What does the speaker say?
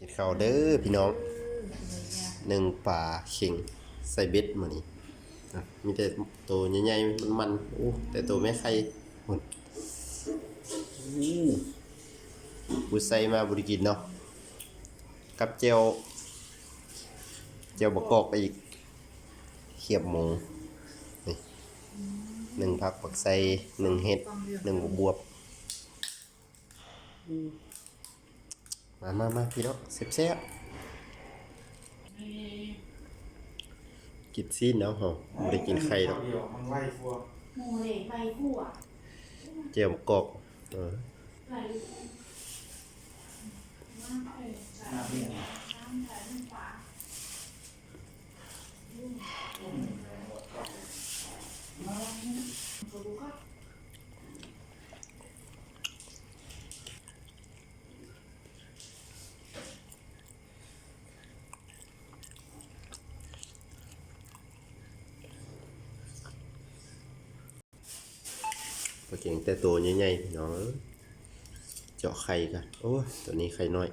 ກິນເຂົ້າເດີພີ່ນ້ອງ ໜຶ້ງປາເຄັງໃສ່ເບັດມື້ນີ້ ອ່ະ ມີແຕ່ໂຕໃຫຍ່ໆ ມັນໆ ໂອ້ ແຕ່ໂຕແມ່ໄຂ່ພຸ້ນ ໂອ້ ຜູ້ໃສ່ມາບໍ່ໄດ້ກິນເນາະ ກັບແຈ່ວ ແຈ່ວບັກກອກອີກ ຄຽບໝູ ນີ້ ໜຶ້ງຜັກບັກໄຊ ໜຶ້ງເຫັດ ໜຶ້ງບວບ ອືມ ມາ ມາ ມາ ພີ່ນ້ອງ ແຊບໆ ກິນຊີ້ນເອົາເຮົາ ບໍ່ໄດ້ກິນໄຂ່ດອກ ແຈ່ວບັກກອກ ເອີ. ປາເກັງແຕ່ໂຕໃຫຍ່ໆ ພີ່ນ້ອງເອີຍ ເຈາະໄຂ່ກ່ອນ ໂອ້ຍ ໂຕນີ້ໄຂ່ນ້ອຍ.